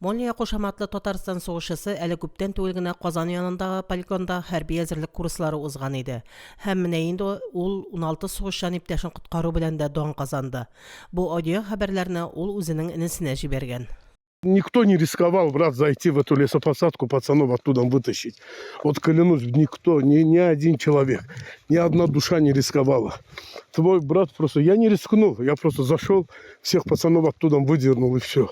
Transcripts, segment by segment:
Молния кушаматлы Татарстан сугышчысы әле күптән түгел генә Казан янындагы полигонда хәрби әзерлек курслары узган иде. Һәм менә инде ул 16 сугышчан иптәшен коткару белән дә дан казанды. Бу аудиохәбәрләрне ул үзенең энесенә җибәргән. Никто не рисковал, брат, зайти в эту лесопосадку, пацанов оттуда вытащить. Вот клянусь, никто, ни один человек, ни одна душа не рисковала. Твой брат просто, я не рискнул, я просто зашел, всех пацанов оттуда выдернул, и все.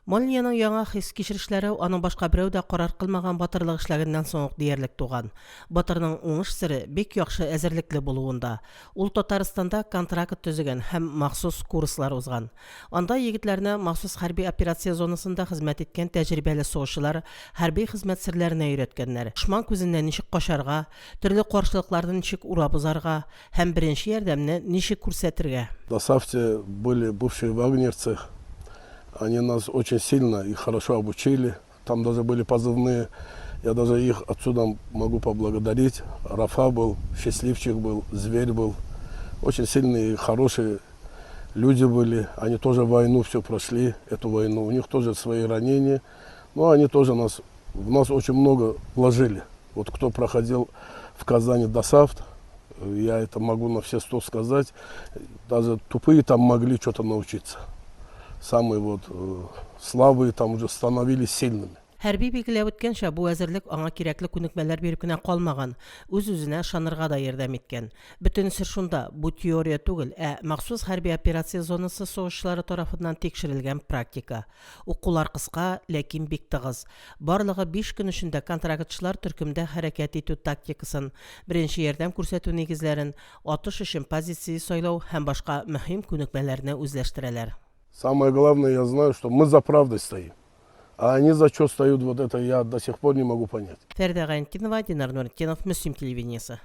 Молниянең яңа хис-кичерешләре аның башка берәү дә карар кылмаган батырлык эшләгәннән соң ук диярлек туган. Батырның уңыш сере, бик яхшы әзерлекле булуында. Ул Татарстанда контракт төзегән һәм махсус курслар узган. Анда егетләрне махсус хәрби операция зонасында хезмәт иткән тәҗрибәле сугышчылар хәрби хезмәт серләренә өйрәткәннәр, дошман күзеннән ничек качарга, төрле каршылыкларны ничек урап узарга һәм беренче ярдәмне ничек күрсәтергә. В ДОСААФте были бывшие вагнерцы. Они нас очень сильно и хорошо обучили. Там даже были позывные. Я даже их отсюда могу поблагодарить. Рафа был, Счастливчик был, Зверь был. Очень сильные и хорошие люди были. Они тоже войну все прошли, эту войну. У них тоже свои ранения. Но они тоже в нас очень много вложили. Вот кто проходил в Казани ДОСААФ, я это могу на все сто сказать, даже тупые там могли что-то научиться. Самые вот слабые там уже становились сильными. Хәрби билгеләп үткәнчә, бу әзерлек аңа кирәкле күнекмәләр биреп кенә калмаган, үз-үзенә ышанырга да ярдәм иткән. Бөтен сер шунда, бу теория түгел, ә махсус хәрби операция зонасы сугышчылары тарафыннан тикшерелгән практика. Укулар кыска, ләкин бик тыгыз. Барлыгы биш көн эчендә контрактчылар төркемдә хәрәкәт итү тактикасын, беренче ярдәм күрсәтү нигезләрен, атыш өчен позиция сайлау һәм башка мөһим күнекмәләрне үзләштерәләр. Самое главное, я знаю, что мы за правдой стоим. А они за что стоят, вот это я до сих пор не могу понять. Фәридә Гайнетдинова, Динар Нуретдинов, Мөслим телевидениесе.